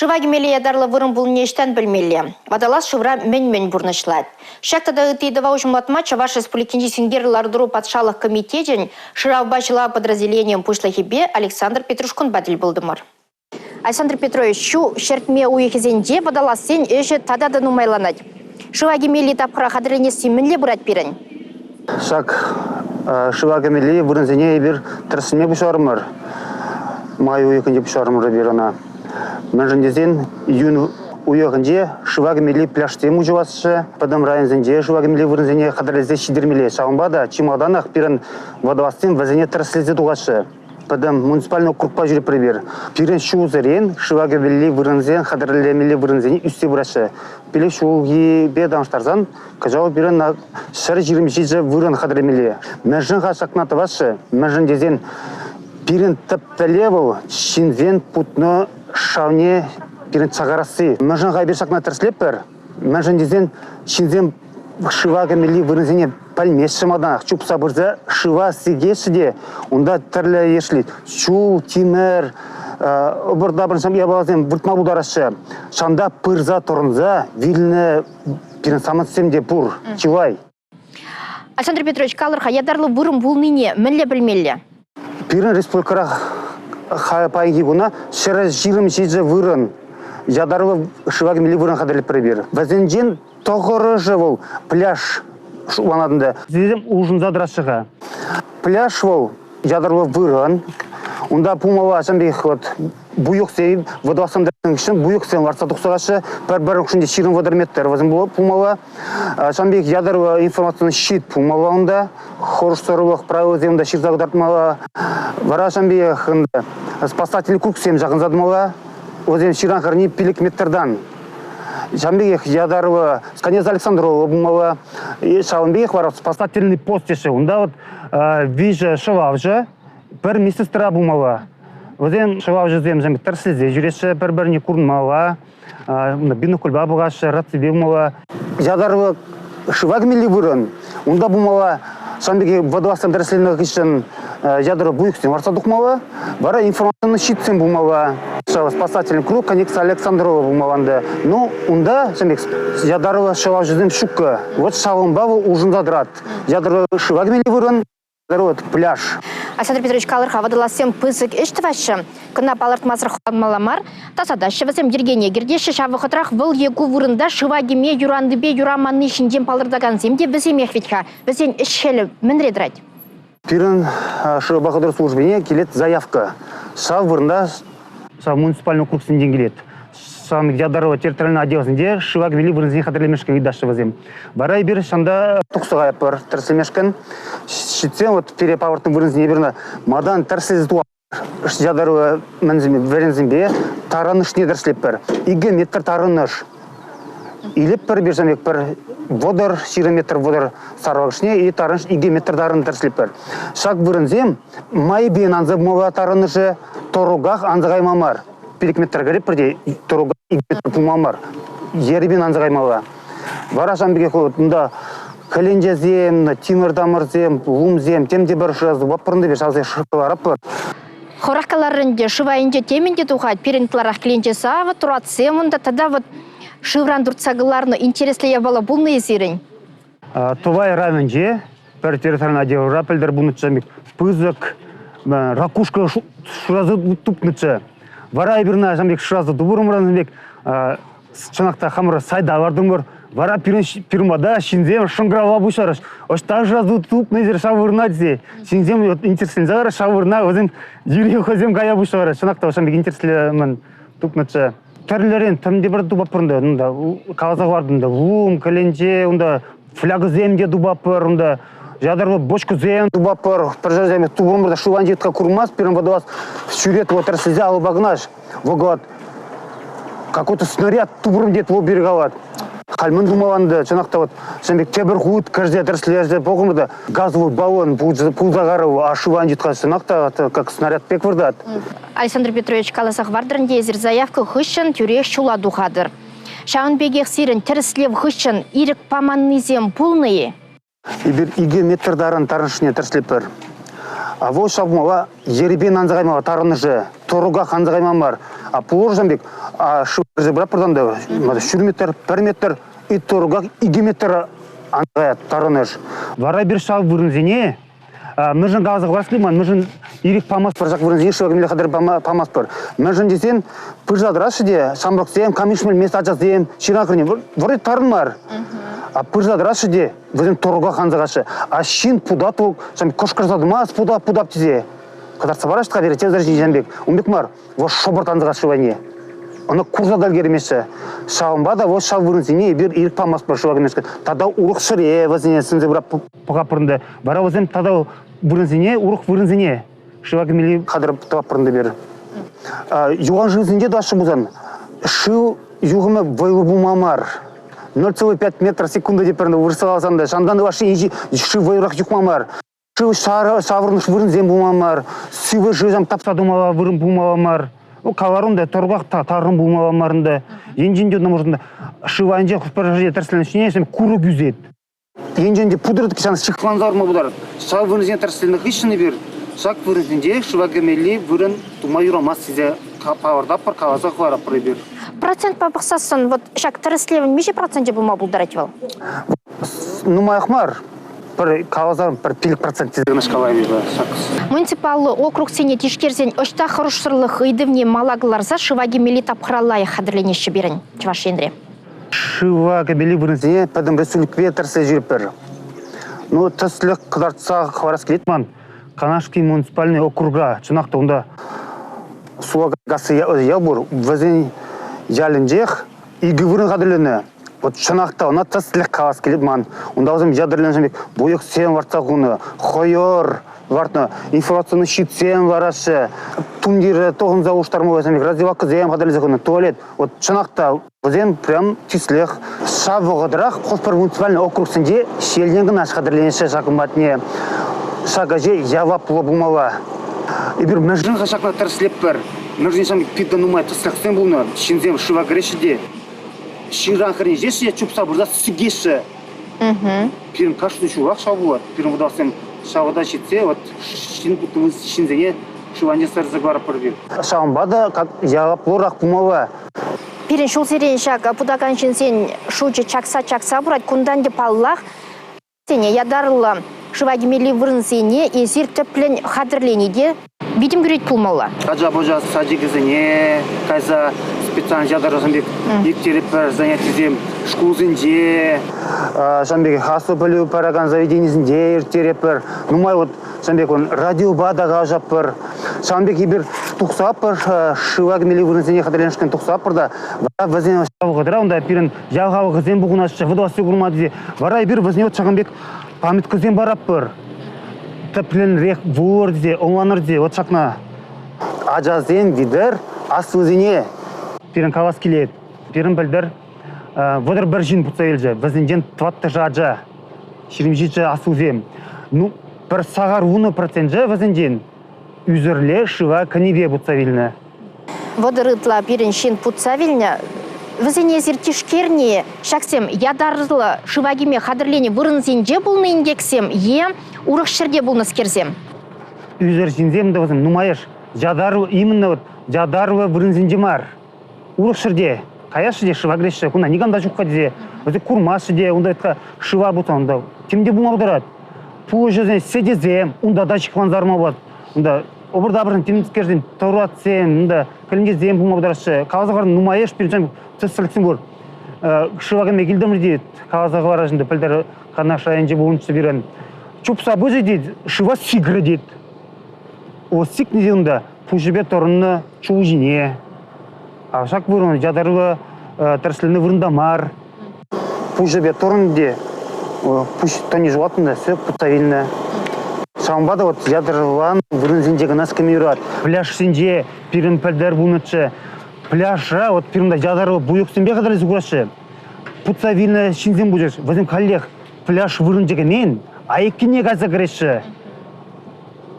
Шыва кӗмелли ятарлӑ вырӑн пулнине ӑҫтан пӗлмелле? Водолаз шывра мӗн-мӗн пурнӑҫлать? Ҫак тата ытти ыйтӑва уҫӑмлатма Чӑваш Республикинчи синкерлӗ лару-тӑру патшалӑх комитечӗн шыравпа ҫӑлав подразделенийӗн пуҫлӑхӗпе Александр Петрушкӑнпа тӗл пултӑмӑр. Александр Петрович, ҫу ҫӗртме уйӑхӗсенче водолазсен ӗҫӗ тата та нумайланать. Шыва кӗмелли тапхӑра хатӗрленесси мӗнле пырать пирӗн? Ҫак шыва кӗмелли вырӑнсене эпир тӗрӗслеме пуҫларӑмӑр. Май уйӑхӗнче пуҫларӑмӑр эпир ӑна. Мӗншӗн тесен июнь уйӑхӗнче шыва кӗмелли пляжсем уҫӑлаҫҫӗ. Пӗтӗм районсенче шыва кӗмелли вырӑнсене хатӗрлесе ҫитермелле. Ҫавӑнпа та чи малтанах пирӗн водолазсем вӗсене тӗрӗслесе тухаҫҫӗ. Пӗтӗм муниципальный округпа ҫӳретпӗр эпир. Пирӗн ҫулсерен шыва кӗмелли вырӑнсем хатӗрлемелли вырӑнсене ӳссе пыраҫҫӗ. Пилӗк ҫулхипе танлаштарсан кӑҫал пирӗн 127 вырӑн хатӗрлемелле. Мӗншӗн-ха ҫакна тӑваҫҫӗ? Мӗншӗн тесен пирӗн тӗп тӗллев вӑл ҫынсен путнӑ шавне пирӗн чакарасси. Мӗншӗн-ха эпир ҫакна тӗрӗслетпӗр? Мӗншӗн тесен ҫынсем шыва кӗмелли вырӑнсене пӗлмеҫҫӗ малтанах. Чупса пырса шыва сикеҫҫӗ те унта тӗрлӗ йышли чул, тимӗр, ӑпӑр-тапӑр япаласем выртма пултараҫҫӗ. Ҫавӑнта пырса тӑрӑнса вилнӗ пирӗн самантсем те пур, чылай. Александр Петрович, калӑр-ха, ятарлӑ вырӑн пулнине мӗнле пӗлмелле? Пирӗн республикӑра паянхи куна 127 вырӑн ятарлӑ шыва кӗмелли вырӑн хатӗрлетпӗр эпир. Вӗсенчен тӑхӑрӑшӗ вӑл пляж шутланать ӗнтӗ. Вӗсем улшӑнса тӑраҫҫӗ-ха. Пляж вӑл ятарлӑ вырӑн. Унта пулмалла ҫавӑн пекех вот буйӑхсем, водолазсем хыҫҫӑн буйӑхсем лартса тухса каҫҫӗ. Пӗр-пӗр хушшинче 20-30 метр вӗсем пулмалла. Ҫавӑн пекех ятарлӑ информационный щит пулмалла унта, хӑрушсӑрлӑх правилисем унта ҫырса кӑтартмалла. Вара ҫавӑн пекех ӗнтӗ спасательный кругсем ҫакӑнса тӑмалла. Вӗсем ҫыран хӗрне 5 метртан. Ҫавӑн пекех ятарлӑ Конец Александрова пулмалла. Ҫавӑн пекех вара спасательный пост теҫҫӗ. Унта вот виҫӗ шӑлавҫӑ, пӗр медсестра пулмалла. Вӗсем шӑлавҫӑсем тӗрӗслесе ҫӳреҫҫӗ, пӗр-пӗрне курмалла. Бинокльпа пӑхаҫҫӗ, раципе пымалла. Ятарлӑ шыва кӗмелли вырӑн. Унта пымалла. Ҫавӑн пекех водолазсем тӗрӗсленӗ хыҫҫӑн ядро буйӑхсем лартса тухмалла. Вара информационный щитсем пулмалла. Спасательный круг Конекса Александрова пулмалла ӗнтӗ. Ну, унта ҫавӑн пек ятарлӑ ҫӑлавҫӑсем ҫуккӑ. Вот ҫавӑнпа вӑл улшӑнса тӑрать. Ядро шыва кӗмелли вырӑн, вот пляж. Александр Петрович, калӑр-ха, водолазсем пысӑк ӗҫ тӑваҫҫӗ. Кӑна палӑртмасӑр хӑвармалла мар. Тасатаҫҫӗ вӗсем, йӗркене кӗртеҫҫӗ. Ҫав вӑхӑтрах вӑл е ку вырӑнта шыва кӗме юраннипе юраманни ҫинчен палӑртакансем те вӗсемех вӗт-ха. Вӗсен ӗҫ-хӗлӗ мӗнре тӑрать? Пирӗн шывпа хӑтӑр службине килет заявка. Ҫав вырӑнта ҫав муниципальный округсенчен килет. Ҫавӑн ятарлӑ территориальный отделсенче шыва кӗмелли вырӑнсене хатӗрлемешкӗн ыйтаҫҫӗ вӗсем. Вара эпир ҫавӑнта тухса каятпӑр тӗрӗслемешкӗн. Ҫитсен вот пире палӑртнӑ вырӑнсене эпир малтан тӗрӗслесе тухатпӑр. Ятарлӑ вӗренсемпе тарӑнӑшне тӗрӗслетпӗр. 2 метр тарӑнӑш. Илетпӗр эпир ҫавӑн пек пӗр 30, 20 метр 30 сарлакӑшне и тарӑнӑш 2 метр тарӑн тӗрӗслетпӗр. Ҫак вырӑнсем майӗпен анса пымалла тарӑнӑшӗ тӑруках анса кайма мар. 5 метр кӗретпӗр те тӑруках 2 метр пулма мар. Ерипен анса каймалла. Вара ҫавӑн пекех унта кӗленчесем, тимӗр-тамӑрсем, лумсем, тем те пӗр шыраса тупатпӑр ӗнтӗ, ҫавсене шӑркаларатпӑр. Хӑрах каларӑр ӗнтӗ, шыв айӗнче темӗн те тухать. Пирӗн ытларах кӗленче савӑт, туратсем унта тата вот шывран туртса кӑларнӑ интереслӗ япала пулнӑ-и сирӗн? Тӑвай районӗнче пӗр территориальный отделра пӗлтӗр пулнӑччӗ пысӑк ракушка шыраса тупнӑччӗ. Вара эпир ӑна ҫавӑн пек шыраса тупрӑмӑр пек чӑнах та хамӑр сайта лартӑмӑр. Вара пирӗн фирмада ҫынсем шӑнкӑравла пуҫларӗҫ. Ӑҫта шыраса тупнӑ эсир ҫав вырӑна тесе. Ҫынсем интересленсе кайрӗҫ ҫав вырӑна, вӗсем юри хӑйсем кая пуҫларӗҫ. Чӑнах та ҫавӑн пек интереслӗ мӗн тупнӑччӗ. Тӗрлӗрен тем те пӗр тупатпӑр унта. Унта каласа хӑвартӑм унта лум, кӗленче, унта флягӑсем те тупатпӑр, унта ятарлӑ бочкӑсем тупатпӑр. Пӗр ҫӗрсем тупрӑмӑр та шыв анчах курмасть пирӗн водолаз ҫӳрет вот тӗрӗслесе алӑпа кӑна вӑхӑт какой-то снаряд тупрӑм тет вӑл пире калать. Халь мӗн тумалла ӗнтӗ, чӑнах та вот ҫавӑн пек тепӗр хут кӗрсе тӗрӗслесе пӑхрӑмӑр та газовый баллон пулса карӗ, а шыв ан йӑтка чӑнах та как снаряд пек выртать. Александр Петрович, каласа хӑвартӑр ӗнтӗ эсир заявка хыҫҫӑн тӳрех ҫула тухатӑр. Ҫавӑн пекех сирӗн тӗрӗслев хыҫҫӑн ирӗк паманнисем пулнӑ-и? Эпир 2 метр таран тарӑнӑшне тӗрӗслетпӗр. А вӑл ҫав пулмалла ерипен анса каймалла тарӑнӑшӗ, тӑруках анса кайман мар. А пулӑшсан пек шыв кӗрсе пыратпӑртан та ҫур метр, пӗр метр, и тӑруках 2 метр анса каять тарӑнӑш. Вара эпир ҫав вырӑнсене мӗншӗн каласа хӑварас ман, мӗншӗн ирӗк памастпӑр ҫак вырӑнсене шыва кӗмелле хатӗр памастпӑр. Мӗншӗн тесен пырса тӑраҫҫӗ те ҫамрӑксем, кам ишмелмест ачасем, ҫыран хӗрне вӑрри тарӑн мар. А пырса тӑраҫҫӗ те вӗсем тӑруках анса каҫҫӗ. А ҫын путат вӑл кӑшкӑрса тӑмасть путап путап тесе. Кӑтартса параҫҫӗ-ха пире телевизор ҫинчен пек. Ун пек мар. Вӑл шӑпӑрт анса каҫ шывайне. Ӑна курса та ӗлкӗрмеҫҫӗ. Ҫавӑнпа та вӑл ҫав вырӑнсене эпир ирӗк памастпӑр шыва кӗмешкӗн. Тата урӑх ҫӗре вӗсене сӗнсе пӑхатпӑр ӗнтӗ. Вара вӗсем тата вырӑнсене, урӑх вырӑнсене шыва кӗмелли хатӗр тӑватпӑр ӗнтӗ эпир. Юхан шывсенче тӑваҫҫӗ пулсан шыв юхӑмӗ вӑйлӑ пулма мар. 0,5 метр секунда тепӗр вырӑсла каласан та ҫантан ытлашши шыв вӑйлӑрах юхма мар. Шыв ҫаврӑнӑш вырӑнсем пулма мар, сивӗ шывсем тапса тумалла вырӑн пулмалла мар. Ну, каларӑм та, тӑруках тарӑн пулмалла мар ӗнтӗ. Енчен те может, шыв айӗнче хӑш-пӗр ҫӗре тӗрӗсленӗ ҫине курӑк ӳсет. Енчен те пудра ҫан ҫыхланса ларма пултарать. Ҫав вырӑнсене тӗрӗсленӗ хыҫҫӑн эпир ҫак вырӑнсенче шыва кӗмелли вырӑн тума юрамасть тесе палӑртатпӑр, каласа хӑваратпӑр эпир. Процентпа пӑхсассӑн вот ҫак тӗрӗслевӗн миҫе проценчӗ пулма пултарать вӑл? Нумаях мар. Пӗр каласан пӗр 5% тесе кӑна калайм эпӗ ҫак. Муниципаллӑ округсене тишкерсен ӑҫта хӑрушсӑрлӑх ыйтӑвне мала кӑларса шыва кӗмелли тапхӑра лайӑх хатӗрленеҫҫӗ пирӗн Чӑваш Енре. Шыва кӗмелли вырӑнсене пӗтӗм республикипе тӗрӗслесе ҫӳретпӗр. Ну, тӗслӗх кӑтартса хӑварас килет ман. Канашский муниципальный округра, чӑнах та унта Сулакасси ял пур. Вӗсен ялӗнчех икӗ вырӑн хатӗрленӗ. Вот чӑнах та ӑна тӗслӗх калас килет ман. Унта вӗсем ядерленсем пек буйӑхсем лартса хунӑ, хӑйӑр лартнӑ, информационный щитсем лараҫҫӗ, тумтире тӑхӑнса улӑштарма вӗсем пек раздевалкӑсем хатӗрлесе хунӑ, туалет. Вот чӑнах та вӗсем прям тислех. Ҫав вӑхӑтрах хӑш-пӗр муниципальный округсенче ҫиелтен кӑна хатӗрленеҫҫӗ ҫакӑн патне. Ҫак ӗҫе яваплӑ пулмалла. Эпир мӗншӗн-ха ҫакна тӗрӗслетпӗр? Мӗншӗн ҫав питӗ нумай тӗслӗхсем пулнӑ. Ҫынсем шыва кӗреҫҫӗ те ҫыран хӗрне ҫеҫ чупса пырса сикеҫҫӗ. Пирӗн кашни ҫулах ҫав пулать. Пирӗн вӑталӑхсем ҫавӑта ҫитсе вот ҫын ҫынсене шыв айне сӗрсе кӑларӑпӑр пир. Ҫавӑнпа та как яваплӑрах пулмалла. Пирӗн ҫулсерен ҫак путакан ҫынсен шучӗ чакса-чакса пырать. Кунтан ӗнтӗ паллах, ятарлӑ шыва кӗмелли вырӑнсене эсир тӗплӗн хатӗрлени те витӗм кӳрет пулмалла. Ача-пӑча садикӗсене кайса специально ятарлӑ пек ирттеретпӗр занятисем шкулсенче. Ҫавӑн пекех аслӑ пӗлӳ паракан заведенисенче ирттеретпӗр. Нумай вот ҫавӑн пек радиопа та калаҫатпӑр. Ҫавӑн пек эпир тухсатпӑр, шыва кӗмелли вырӑнсене хатӗрленӗшкӗн тухсатпӑр та вара вӗсен ҫав вӑхӑтра унта пирӗн ял халӑхӗсем пухӑнаҫҫӗ, вӑталасси курма тесе. Вара эпир вӗсене вот ҫакӑн пек памяткӑсем паратпӑр. Тӗплӗнрех вулӑр тесе, ӑнланӑр тесе вот ҫакна. Ачасем витӗр аслисене пирӗн калас килет. Пирӗн пӗлтӗр 31 ҫын путса илчӗ. Вӗсенчен тӑваттӑшӗ ача, 27 аслисем. Ну, пӗр сахар вунӑ проценчӗ вӗсенчен ӳсӗрле шыва кӗнипе путса вилнӗ. 30 ытла пирӗн ҫын путса вилнӗ. Вӗсене эсир тишкерни ҫаксем ятарлӑ шыва кӗме хатӗрленӗ вырӑнсенче пулнӑ инкексем е урӑх ҫӗрте пулнӑскерсем? Ӳсӗр ҫынсем те вӗсем нумайӑш ятарлӑ, именно вот ятарлӑ вырӑнсенче мар. Урӑх ҫӗрте каяҫҫӗ те шыва кӗреҫҫӗ. Кунта никам та ҫук-ха тесе. Вӗсем курмаҫҫӗ те, унта шыва путсан унта тем те пулма пултарать. Пулӑҫӑсен сетӗсем унта та ҫыхлантарма пулать. Унта ӑпӑр-тапӑрсем, темскерсем, туратсем, унта кӗленчесем пулма пултараҫҫӗ. Каласа хӑварнӑ нумайӑш пирӗн тӗслӗхсем пур. Шыва кӗме килтӗмӗр тет, каласа хӑвараҫ ӗнтӗ пӗлтӗр Канаш районӗнче пулнӑччӗ пирӗн. Чупса пычӗ тет, шыва сикрӗ тет. О, сикнӗ те унта пуҫӗпе тӑрӑннӑ чул ҫине. А ҫак вырӑн ятарлӑ тӗрӗсленнӗ вырӑнта мар. Пуҫӗпе тӑрӑннӑ те пуҫ тӑни ҫухатнӑ та все путса вилнӗ. Ҫавӑнпа та вот ятарлан вырӑнсенче кӑна сикме юрать. Пляжсенче пирӗн пӗлтӗр пулнӑччӗ. Пляжра вот пирӗн ятарлӑ буйӑхсемпе хатӗрлесе хураҫҫӗ. Путса вилнӗ ҫынсем пулчӗҫ. Вӗсем каллех пляж вырӑнче кӗмен, айккине кайса кӗреҫҫӗ.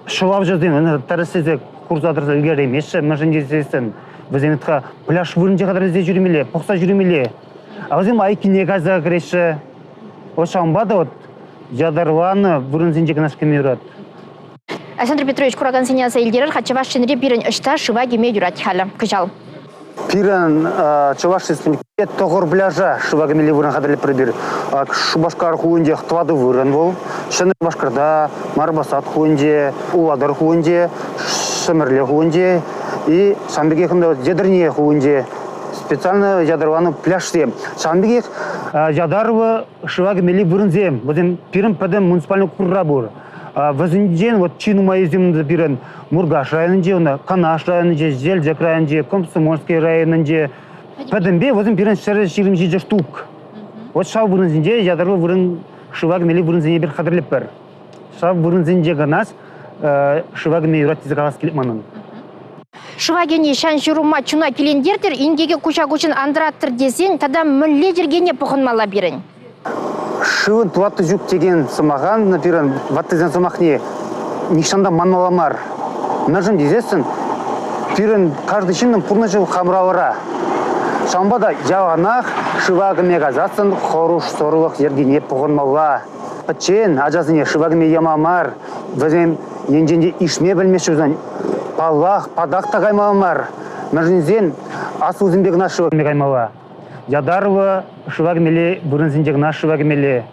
Ҫӑлавҫӑсем ӑна тӗрӗслесе курса тӑрса ӳкереймеҫҫӗ, мӗншӗн тесессӗн вӗсем ытла пляж вырӑнче хатӗрлесе ҫӳремелле, пӑхса ҫӳремелле. А вӗсем айккине кайса кӗреҫҫӗ. Вот ҫавӑнпа та вот ятарланӑ вырӑнсенче кӑна кӗме юрать. Александр Петрович, куракансене аса илтерер-ха, Чӑваш Енре пирӗн ӑҫта шыва кӗме юрать халӗ кӑҫал? Пирӗн Чӑваш Республикинче тӑхӑр пляжа шыва кӗмелли вырӑн хатӗрлетпӗр эпир. Шупашкар хулинчех тӑватӑ вырӑн вӑл. Ҫӗнӗ Шупашкарта, Марпасад хулинче, Улатӑр хулинче, Ҫӗмӗрле хулинче и ҫавӑн пекех ӗнтӗ Етӗрне хулинче специально ятарланӑ пляжсем. Ҫавӑн пекех ятарлӑ шыва кӗмелли вырӑнсем. Вӗсем пирӗн пӗтӗм муниципальный округра пур. Вӗсенчен вот чи нумаййисем пирӗн Муркаш районӗнче, ӑна Канаш районӗнче, Елчӗк районӗнче, Комсомольски районӗнче. Пӗтӗмпе вӗсем пирӗн 127 штук. Вот ҫав вырӑнсенче ятарлӑ вырӑн шыва кӗмелли вырӑнсене эпир хатӗрлетпӗр. Ҫав вырӑнсенче кӑна шыва кӗме юрать тесе калас килет манӑн. Шыва кӗни ҫан-ҫурӑма чуна килентертӗр, инкеке куҫа-куҫӑн антраттӑр тесен тата мӗнле йӗркене пӑхӑнмалла пирӗн? Шывӑн тӑваттӑ ҫук текен сӑмаха пирӗн ваттисен сӑмахне нихҫан та манмалла мар. Мӗншӗн тесессӗн пирӗн каждый ҫыннӑн пурнӑҫӗ хамӑр алӑра. Ҫавӑнпа та яланах шыва кӗме кайсассӑн хӑрушсӑрлӑх йӗркине пӑхӑнмалла. Пӗччен ачасене шыва кӗме яма мар, вӗсем енчен те ишме пӗлмеҫҫӗ пулсан, паллах, патак та каймалла мар. Мӗншӗн тесен аслисемпе кӑна шыва кӗме каймалла. Ятарлӑ шыва кӗмелли вырӑнсенче кӑна шыва кӗмелле.